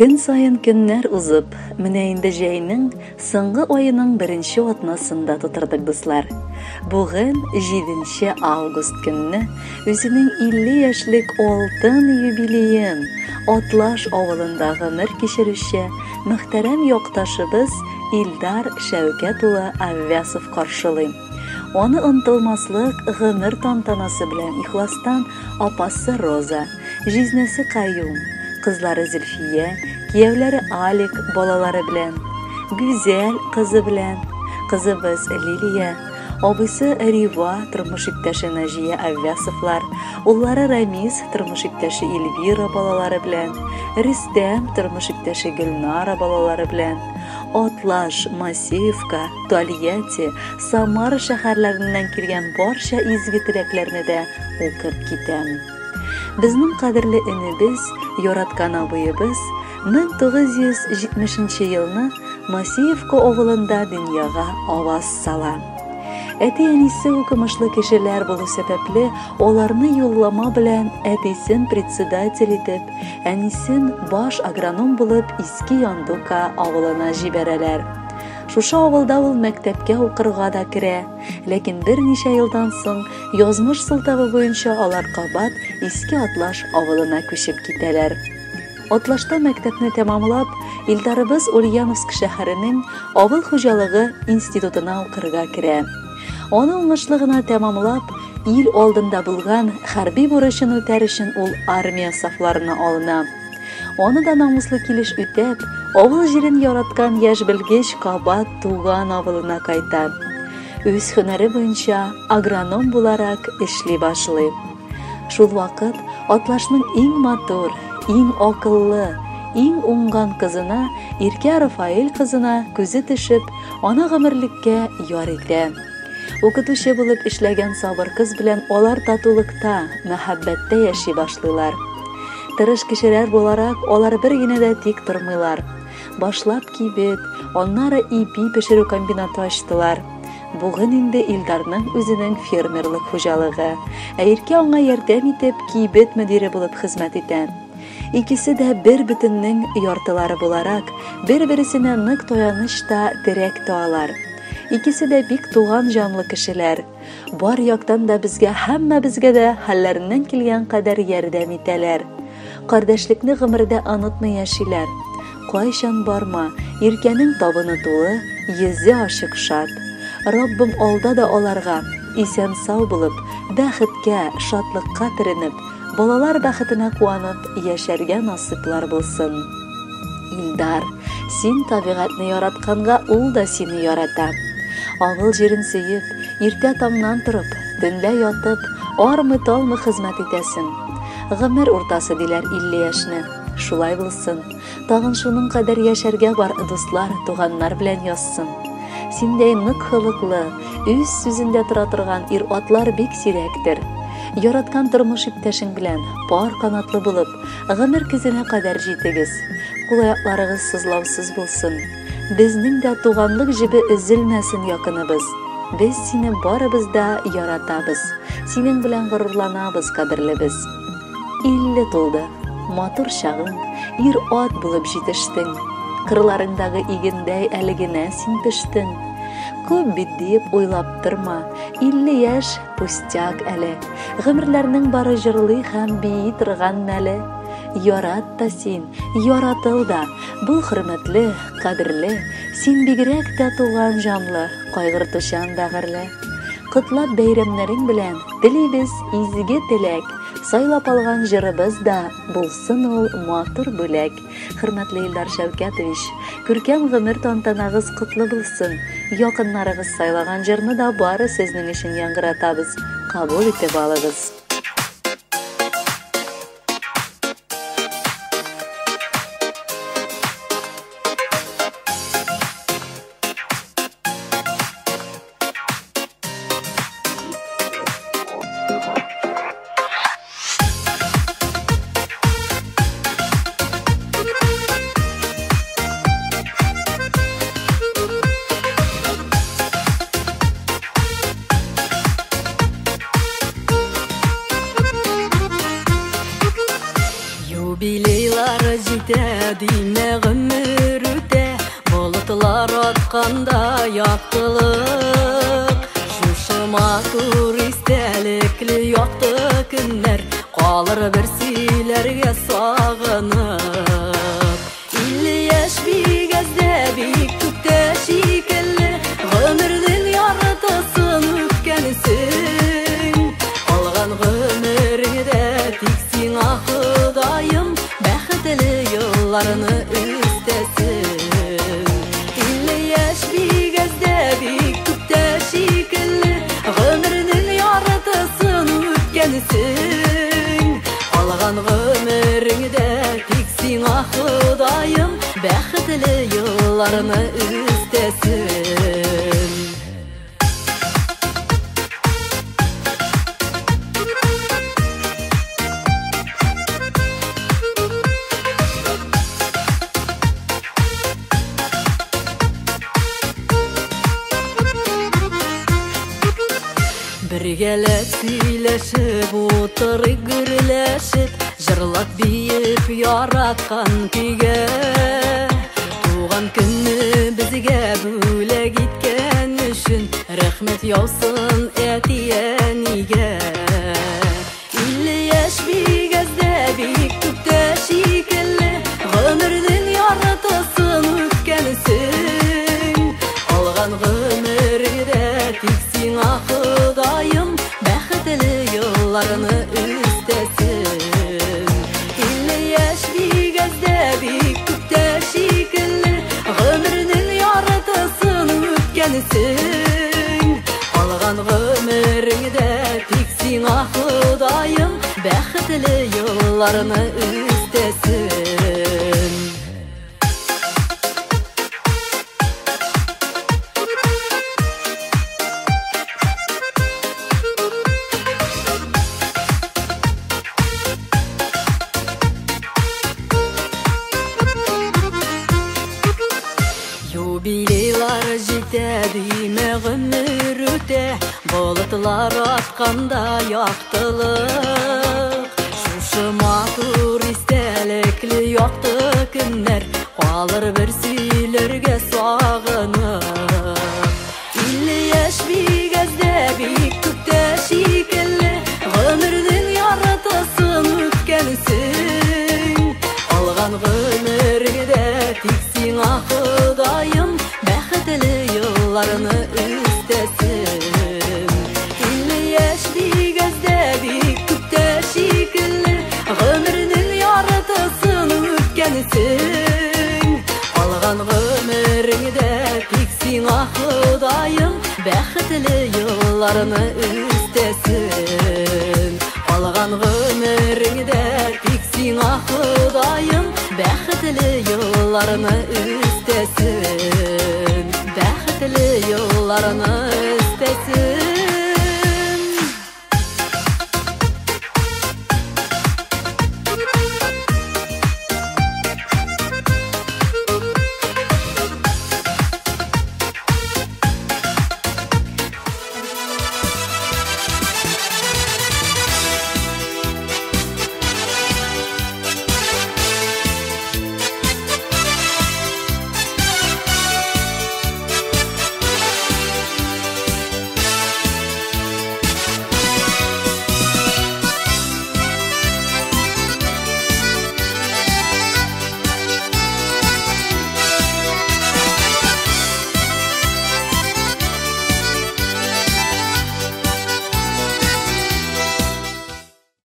Көн саен көннәр узып, менә инде җәйнең соңгы аеның беренче атнасын да тутырдык, дуслар. Бүген 7 август көнне үзенең 50 яшьлек алтын юбилеен Атлаш авылында гомер кичерүче мөхтәрәм якташыбыз Илдар Шәүкәт улы Аввясов каршылый. Аны онытылмаслык гомер тантанасы белән ихластан апасы Роза, җизнәсе Каюм, кызлары Зөлфия, кияүләре Алик балалары белән, Гүзәл кызы белән, кызыбыз Лилия, абыйсы Рива, тормыш иптәше Наҗия Аввясовлар, уллары Рамис, тормыш иптәше Эльвира балалары белән, Рөстәм, тормыш иптәше Гөлнара балалары белән, Атлаш, Масеевка, Тольятти, Самара шәһәрләреннән килгән барча изге теләкләрне дә укып китәм. Безнең кадерле энебез, яраткан абыебыз 1970 елны Масеевка авылында дөньяга аваз сала. Әти-әнисе укымышлы кешеләр булу сәбәпле, аларны юллама белән әтисен председатель итеп, әнисен баш агроном булып Иске Яндука авылына җибәрәләр. Шушы авылда ул мәктәпкә укырга да керә, ләкин берничә елдан соң язмыш сылтавы буенча алар кабат Иске Атлаш авылына күчеп китәләр. Атлашта мәктәпне тәмамлап, Илдарыбыз Ульяновск шәһәренең авыл хуҗалыгы институтына укырга керә. Аны уңышлы гына тәмамлап, ил алдында булган хәрби бурычын үтәр өчен ул армия сафларына алына. Аны да намуслы килеш үтәп, авыл җирен яраткан яшь белгеч кабат туган авылына кайта. Үз һөнәре буенча агроном буларак эшли башлый. Шул вакыт Атлашның иң матур, иң акыллы, иң уңган кызына, Иркә Рафаэль кызына күзе төшеп, аны гомерлеккә яр итә. Укытучы булып эшләгән сабыр кыз белән алар татулыкта, мәхәббәттә яши башлыйлар. Тырыш кешеләр буларак, алар бер генә дә тик тормыйлар. Башлап кибет, аннары ипи пешерү комбинаты ачтылар. Бүген инде Илдарның үзенең фермерлык хуҗалыгы. Ә Иркә аңа ярдәм итеп, кибет мөдире булып хезмәт итә. Икесе дә бер бөтеннең яртылары буларак, бер-бересенә нык таяныч та, терәк тә алар. Икесе дә бик туган җанлы кешеләр. Бар яктан да безгә һәммәбезгә дә хәлләреннән килгән кадәр ярдәм итәләр. Кардәшлекне гомердә онытмый яшиләр. Кайчан барма, Иркәнең табыны тулы, йөзе ачык шат. Раббым алда да аларга, исән-сау булып, бәхеткә, шатлыкка төренеп, балалар бәхетенә куанып яшәргә насыйплар булсын. Илдар, син табигатьне яратканга ул да сине ярата. Авыл җирен сөеп, иртә таңнан торып, төнлә ятып, армый-талмый хезмәт итәсең. Гомер уртасы диләр 50 яшьне. Шулай булсын. Тагын шуның кадәр яшәргә бар дуслар, туганнар белән язсын. Синдәй нык холыклы, үз сүзендә тора торган ир-атлар бик сирәктер. Яраткан тормыш иптәшең белән пар канатлы булып, Гомер көзенә кадәр җитегез. Кул-аякларыгыз сызлаусыз булсын. Безнең дә туганлык җебе өзелмәсен, якыныбыз. Без сине барыбыз да яратабыз. Синең белән горурланабыз, кадерлебез. 50 тулды. Матур чагың, ир-ат булып җитештең. Кырларыңдагы игендәй әле генә син пештең. Күп бит диеп уйлап торма, 50 яшь пустяк әле. Гомерләрнең бары җырлый һәм бии торган мәле. Ярат та син, яратыл да, бул хөрмәтле, кадерле, син бигрәк тә туган җанлы, кайгыртучан бәгырьле. Котлап бәйрәмнәрең белән телибез изге теләк, сайлап алган җырыбыз да булсын ул матур бүләк. Хөрмәтле Илдар Шәүкәтович, күркәм гомер тантанагыз котлы булсын. Якыннарыгыз сайлаган җырны да бары сезнең өчен яңгыратабыз. Кабул итеп алыгыз. җитә, димә гомер үтә, болытлар атканда яктылык. Шушы матур истәлекле якты көннәр калыр бер сөйләргә сагынып. 50 яшь бик әз дә, бик күп тә шикелле, гомернең яртысын үткәнсең. Калган гомереңдә тик сиңа Ходаем бәхетле елларны өстәсен. 50 яшь бик әз дә, бик күп тә шикелле, гомернең яртысын үткәнсең. Калган гомереңдә тик сиңа Ходаем бәхетле елларны өстәсен. Бергәләп сөйләшеп, утырып гөрләшеп, җырлап биеп яраткан көйгә. Туган көнне безгә бүләк иткән өчен рәхмәт яусын әти-әнигә. 50 яшь бик әз дә, бик күп тә шикелле, гомернең яртысын үткәнсең. Калган гомереңдә тик сиңа Ходаем бәхетле елларны өстәсен. 50 яшь бик әз дә, бик күп тә шикелле, гомернең яртысын үткәнсең. Калган гомереңдә тик сиңа Ходаем бәхетле елларны өстәсен. Юбилейлар җитә, димә гомер үтә, болытлар атканда яктылык. Шушы матур истәлекле якты көннәр калыр бер сөйләргә сагынып. 50 яшь бик әз дә, бик күп тә шикелле, гомернең яртысын үткәнсең. Калган гомереңдә тик сиңа Ходаем бәхетле елларны өстәсен. 50 яшь бик әз дә, бик күп тә шикелле, гомернең яртысын үткәнсең. Калган гомереңдә тик сиңа Ходаем бәхетле елларны өстәсен. Калган гомереңдә тик сиңа Ходаем бәхетле елларны өстәсен. Бәхетле елларны